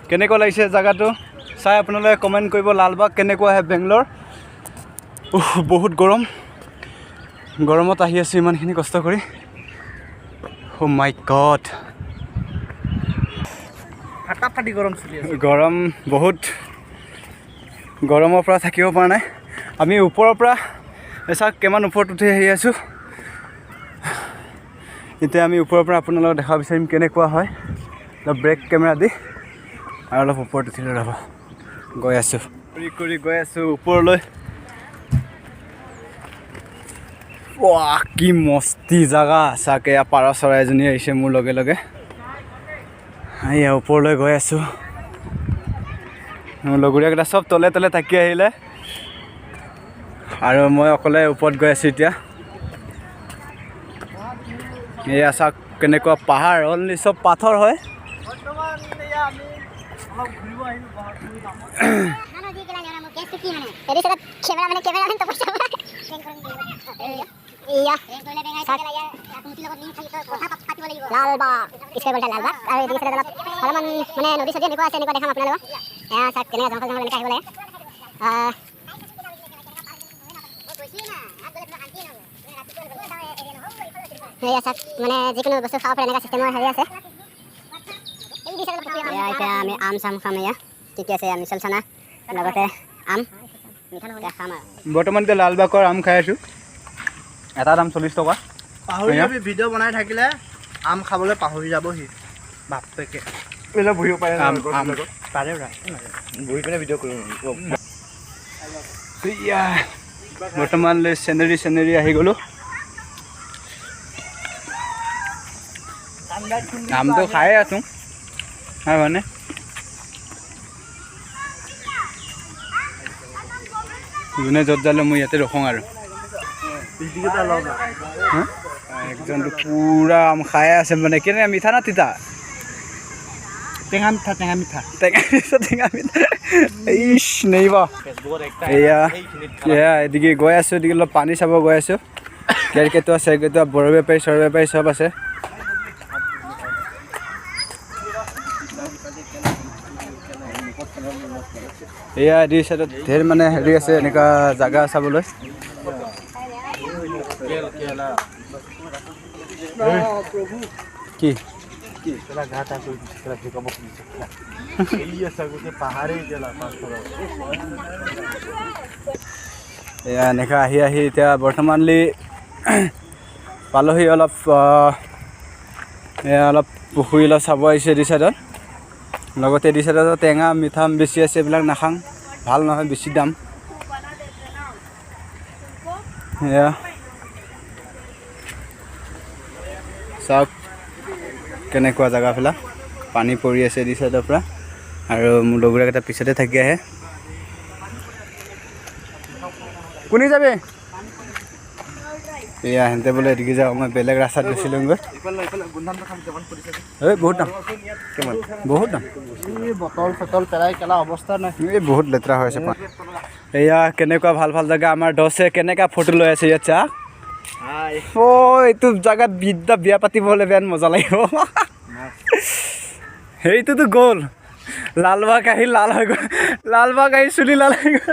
কেনেকুৱা লাগিছে জেগাটো চাই আপোনালোকে কমেণ্ট কৰিব। লালবাগ কেনেকুৱা আহে বেংগলোৰ। উফ, বহুত গৰম, গৰমত আহি আছোঁ ইমানখিনি কষ্ট কৰি। অ' মাই গড। ফাটাফাটি গৰম চলি আছে। গৰম বহুত, গৰমৰ পৰা থাকিব পৰা নাই। আমি ওপৰৰ পৰা, এই চাওক কিমান ওপৰত উঠি আহি আছোঁ। এতিয়া আমি ওপৰৰ পৰা আপোনালোকক দেখাব বিচাৰিম কেনেকুৱা হয়, অলপ বেক কেমেৰা দি। আৰু অলপ ওপৰত উঠিলৈ ৰ'ব, গৈ আছোঁ, কৰি কৰি গৈ আছোঁ ওপৰলৈ। ৱাহ, কি মস্তি জাগা! চাওক, এয়া পাৰ চৰাই এজনী আহিছে মোৰ লগে লগে। এয়া ওপৰলৈ গৈ আছোঁ। মোৰ লগৰীয়াকেইটা চব তলে তলে থাকি আহিলে আৰু মই অকলে ওপৰত গৈ আছোঁ এতিয়া। এয়া চাওক কেনেকুৱা পাহাৰ, অনলি চব পাথৰ হয়। বৰ্তমান এয়া আমি অলপ ঘূৰিব আহিলোঁ পাহাৰটোৰ নামত। কেমেৰা মানে কেমেৰামেন তো পইচা। ইয়া, লালবাগ इसका बोलता লালবাগ। আৰু এদিকে চাইডত অলপ অলপমান মানে নদী চদী এনেকুৱা আছে, এনেকুৱা দেখাম আপোনালোকক। এয়া চাওক, কেনেকুৱা জংঘল জংঘল এনেকৈ আহিব লাগে। এয়া চাওক, মানে যিকোনো বস্তু খাব পাৰে, এনেকুৱা চিষ্টেমৰ হেৰি আছে। এয়া এতিয়া আমি আম চাম খাম। এয়া কি কি আছে? এয়া মিছল চানা, লগতে আম এতিয়া খাম আৰু। বৰ্তমান এতিয়া লালবাগৰ আম খাই আছোঁ। এটা দাম 40 টকা। পাহৰি যাবি, ভিডিঅ' বনাই থাকিলে আম খাবলৈ পাহৰি যাবহি বাপেকে। বহিব পাৰে। আম আম। পাৰে। বহি পিনে ভিডিঅ' কৰিম। ইয়া, বৰ্তমান চেনেৰী চেনেৰী আহি গ'লোঁ। আমটো খায়ে আছোঁ। হয়, মানে যোনে য'ত যালে মই ইয়াতে ৰখোঁ আৰু। হা? একজনটো পূৰা আম খায়ে আছে। মানে কেনে, মিঠা না তিতা? টেঙা মিঠা, টেঙা মিঠা। টেঙা মিঠা, টেঙা মিঠা। ইচ, নেইব। এয়া এয়া এদিকে গৈ আছোঁ, এদিকে অলপ পানী চাব গৈ আছোঁ। কেৰ্কেটুৱা চেৰকেটুৱা, বৰ বেপাৰী চৰ বেপাৰী চব আছে। এয়া এদিকে চাইডত ধেৰ মানে হেৰি আছে, এনেকুৱা জাগা চাবলৈ। কি এয়া এনেকৈ আহি আহি এতিয়া বৰ্তমানলি পালোহি। অলপ এয়া অলপ পুখুৰী অলপ চাব আহিছোঁ এদি চাইডত। লগতে এদি চাইডত টেঙা মিঠা আম বেছি আছে, এইবিলাক নাখাং, ভাল নহয়, বেছি দাম। এয়া চাওক কেনেকুৱা জেগাবিলাক, পানী পৰি আছে এদি চাইডৰ পৰা। আৰু মোৰ লগৰীয়াকেইটা পিছতে থাকি আহে। কোনে যাবি? এয়া সিহঁতে বোলে এদিকে যাওঁ, মই বেলেগ ৰাস্তাত গৈছিলোঁগৈ। এই বহুত দাম। কিমান? বহুত দাম। এই বটল চটল পেলাই কেলা অৱস্থা নাই। এই বহুত লেতেৰা হৈ আছে পানী। এয়া কেনেকুৱা ভাল ভাল জেগা, আমাৰ দছে কেনেকুৱা ফটো লৈ আছে ইয়াত চা। অ', এইটো জেগাত বিদ্যা বিয়া পাতিব হ'লে বেয়া মজা লাগিব। সেইটোতো গ'ল, লালবাগ আহি লাল হৈ গ'ল, লালবাগ আহি চুলি লাল হৈ গ'ল।